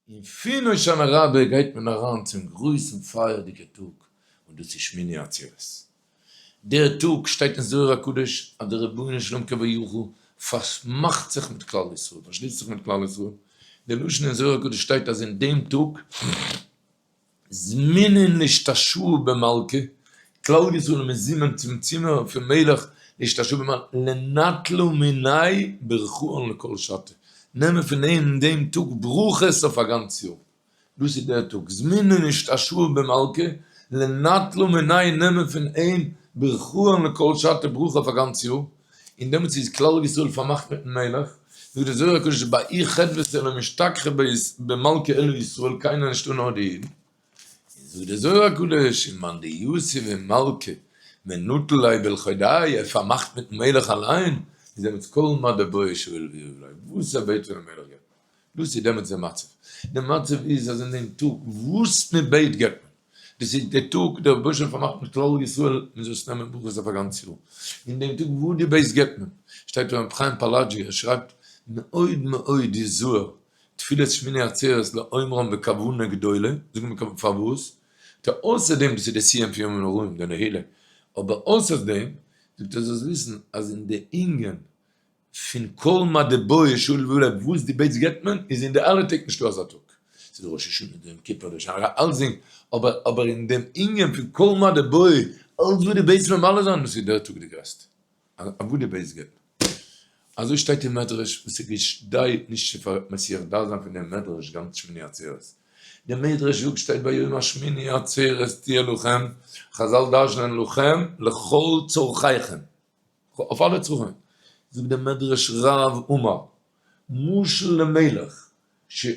און פון הושענא רבה גייט מען אריין צום גרויסן פייערדיגע טאג, און דאס איז שמיני עצרת. דער טאג שטייט אין זוהר הקדוש אז דער רבונו של עולם כביכול פארמאכט זיך מיט כלל ישראל, פארשליסט זיך מיט כלל ישראל, דער לשון אין זוהר הקדוש שטייט אז אין דעם טאג זמינין לאשתשעא במלכא, כלל ישראל איז מזומן צום צימער פון מלך לאשתשעא במלכא, לנטלא מיניה ברכאן לכל שתא, נעמען פון אים אין דעם טאג ברכות אויף א גאנץ יאר. דאס איז דער טאג, זמינין לאשתשעא במלכא, לנטלא מיניה נעמען פון אים ברכאן לכל שתא ברכה אויף א גאנץ יאר, און דעמאלטס איז כלל ישראל פארמאכט מיטן מלך, זאגט דער זוהר הקדוש בההוא חדוותא לא משתכחי במלכא אלא ישראל קיינער נישטא נאר די אידן, און זאגט דער זוהר הקדוש ומאן דיתיב עם מלכא ונטיל ליה בלחודוי ער פארמאכט מיטן מלך אליין, איז דעמאלטס כל מה דבעי שאיל ויהיב ליה, וואס ער בעט פונעם מלך געבט מען. דאס איז דעמאלטס דער מצב. דער מצב איז אז אין דעם טאג וואס מען בעט געבט מען. דאס איז דער טאג דער רבוש ע פארמאכט מיט כלל ישראל מען זאל עס נעמען ברכות אויף א גאנץ יאר. אין דעם טאג וואס דו בעטסט געבט מען. שטייט רבי חיים פאלאג'י ער שרייבט מאוד מאוד יזהר תפילת שמיני עצרת לאומרם בכוונה גדולה, זאג מיר פארוואס? זאגט ער אויסער דעם דאס איז די סיום פון ימים נוראים די נהילה, אבער אויסער דעם זאגט ער זאלסט וויסן אז אין די ענין פון כל מה דבעי שאיל ויהיב ליה וואס דו בעטסט געבט מען, איז אין די אלע טעג נישטא אזא טאג, ס'איז דא ראש השנה, דא יום כיפור, דא הושענא רבה, אלסדינג, אבער אבער אין דעם ענין פון כל מה דבעי, אלס וואס דו בעטסט ממלא זיין, דאס איז דער טאג די גרעסטע, וואס דו בעטסט געבט מען. אזוי שטייט אין מדרש, וואס איז כדאי נישט צו מסיח דעת זיין פון דעם מדרש גאנץ שמיני עצרת. דער מדרש זאגט שטייט ביום השמיני עצרת תהיה לכם, חזל דרש'נען לכם לכל צרכיכם. אויף אלע צרכים, זאגט דער מדרש רב אמר, משל למלך שהיה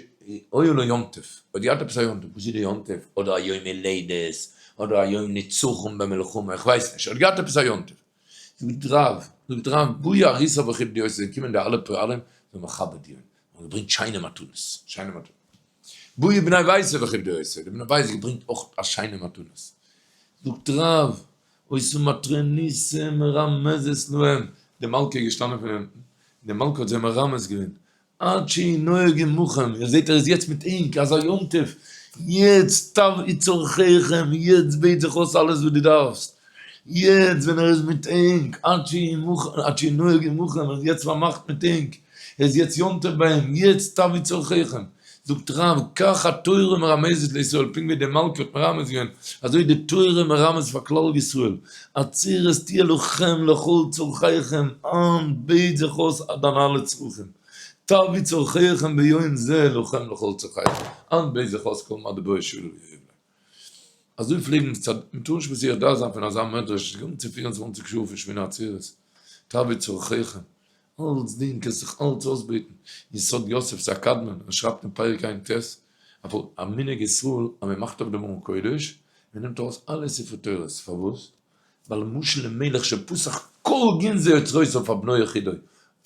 לו יום טוב, האט געהאט עפעס א יום טוב, וואס איז די יום טוב, אדער א יום הולדת, אדער א יום נצחון במלחמה, איך ווייס נישט, ער האט געהאט עפעס א יום טוב, זאגט רב, זאגט רב, באו אריסיו וכיבדו אותו, זענען געקומען די אלע פועלים, זיי האבן מכבד געווען, האבן געברענגט שיינע מתנות, שיינע מתנות, באו בני ביתו וכיבדו אותו, די בני בית געברענגט אויך א שיינע מתנות, זאגט רב, היתה מטרוניתא מרמזת להם, די מלכה איז געשטאנען פון אונטן, די מלכה האט זיי מרמז געווען, עד שהוא נוהג עמכם, איר זעט ער איז יעצט מיט ענק, אזא יום טוב, יעצט תבעו צרכיכם, יעצט בעט זיך אויס אלעס וואס דו דארפסט, יעצט ווען ער איז מיט ענק, עד שהוא נוהג עמכם, ער איז יעצט פארמאכט מיט ענק, ער איז יעצט יום טוב ביי אים, יעצט תבעו צרכיכם. זאגט רב, כך התורה מרמזת לישראל, פונקט ווי די מלכה האט מרמז געווען, אזוי איז די תורה מרמז פאר כלל ישראל, עצרת תהיה לכם לכל צרכיכם, היינט בעט זיך אויס דיינע אלע צרכים, תבעו צרכיכם ביום זה לכם לכל צרכיכם, היינט בעט זיך אויס כל מה דבעי שאלו ויהיב להם. אזוי פלעגן צד, מ'טאר נישט מסיח דעת זיין פון אזא מדרש די גאנצע 24 שעה פון שמיני עצרת, תבעו צרכיכם, אלצדינג קענסט זיך אלץ אויסבעטן, יסוד יוסף ס'א קדמון, ער שרייבט אין פרק ע"ט, א מנהג ישראל אז מען מאכט אויף דעם ארון קודש, מען נעמט ארויס אלע ספרי תורות, פארוואס? ווייל משל למלך שפתח כל גנזי אוצרותיו פאר בנו יחידו,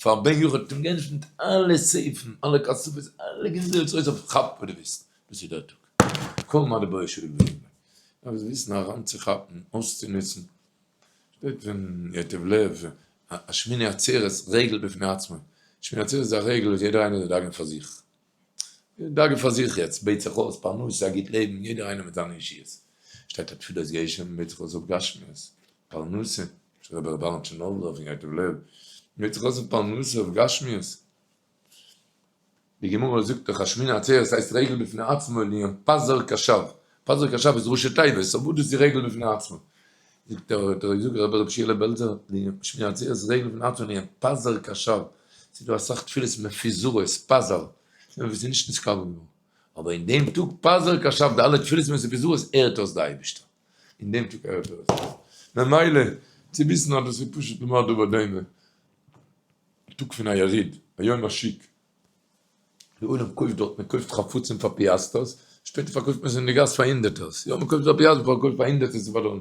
פאר בן יחיד האט אים געעפנט אלע safe ן, אלע כספות, אלע גנזי אוצרותיו, כאפ וואס דו ווילסט, דאס איז דער טאג, כל מה דבעי שאיל ויהיב ליה, דארף וויסן אריינצוכאפן, אויסצונוצן. שטייט פון ייטב לב א שמיני עצרת רגל בפני עצמו, שמיני עצרת איז א רגל וואס יעדער איינער זאל דאגה'ן פאר זיך, דאגה פאר זיך יעצט, בעט זיך אויס פרנסה, א גוט לעבן, יעדער איינער מיט זיינע אישוס, שטייט א תפילת גשם, בעט זיך אויס אויף גשמיות, פרנסה, רבי ר' אהרן טשערנאבלער פון ייטב לב, בעט זיך אויס אויף פרנסה, אויף גשמיות. די גמרא זאגט דאך אז שמיני עצרת הייסט רגל בפני עצמו לענין פזר קשב, פזר קשב איז ראשי תיבות, אבער וואס איז רגל בפני עצמו? זאגט דער דער זאגט רבי רבי שיעלע בעלזער לענין שמיני עצרת רגל בפני עצמו לענין פזר קשב, ס'איז דא אסאך תפילות מפוזרות, פזר, וואס איז נישט נתקבל געווארן, אבער אין דעם טאג פזר קשב די אלע תפילות מפוזרות הערט אויס די אייבישטער, אין דעם טאג הערט ער עס אויס, ממילא צו וויסן אז דאס איז פשוט למה הדבר דומה. טאג פון א יריד, א יום השיק, די עולם קויפט דארט, מען קויפט חפצים פאר פיאסטערס, שפעטער פארקויפט מען עס אין די גאס פאר הונדערטערס, יא מען קויפט פאר פיאסטערס, מען פארקויפט פאר הונדערטערס און פאר דאלארן,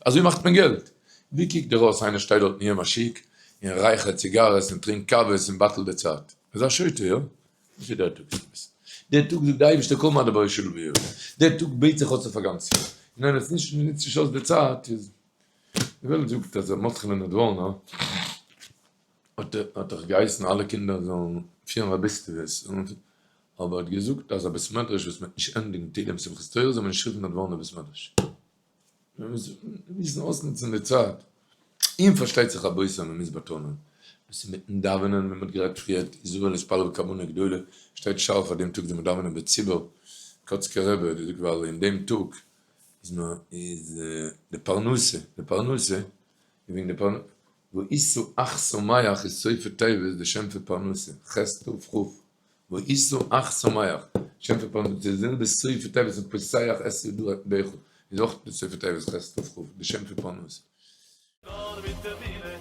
אזוי מאכט מען געלט, ווי קוקט דיר אויס איינער שטייט דארט אין יום השיק און רייכערט ציגארעס און טרינקט קאוועס און באטלט די צייט, אזא שוטה, יא? וואס איז דער טאג שבת? דער טאג זאגט די אייבערשטער כל מה דבעי שאיל ויהיב ליה, דער טאג בעט זיך אויס אויף א גאנץ יאר, און אויב עס נישט נוצט נישט אויס די צייט איז, די וועלט זאגט אז ר' מרדכי'לע נדבורנא האט האט דאך געהייסן אלע קינדער זאלן פירן רביסטעוועס, אבער ער האט געזאגט אז א בית מדרש וואס מ'וועט נישט ענדיגן תהילים שמחת תורה זאל מען נישט רופן נדבורנא בית מדרש. מען מוז וויסן אויסנוצן די צייט. און פארשטייט זיך רבותי מען מוז באטאנען דאס איז מיטן דאווענען ווי מען האט גערעדט פריער איז ראוי להתפלל בכוונה גדולה שטייט שארף אויף דעם טאג זאל מען דאווענען בציבור קאצקער רבי האט געזאגט ווייל אין דעם טאג איז מען איז די פרנסה די פרנסה איז וועגן די פרנסה ואיסו אך שמח איז סופי תיבות די שם פון פרנסה ח' ת כ ואיסו אך שמח שם פון פרנסה די זעלבע סופי תיבות פון פותח את ידך איז אויך די סופי תיבות ח' ת כ די שם פון פרנסה. נאר מיט אמונה.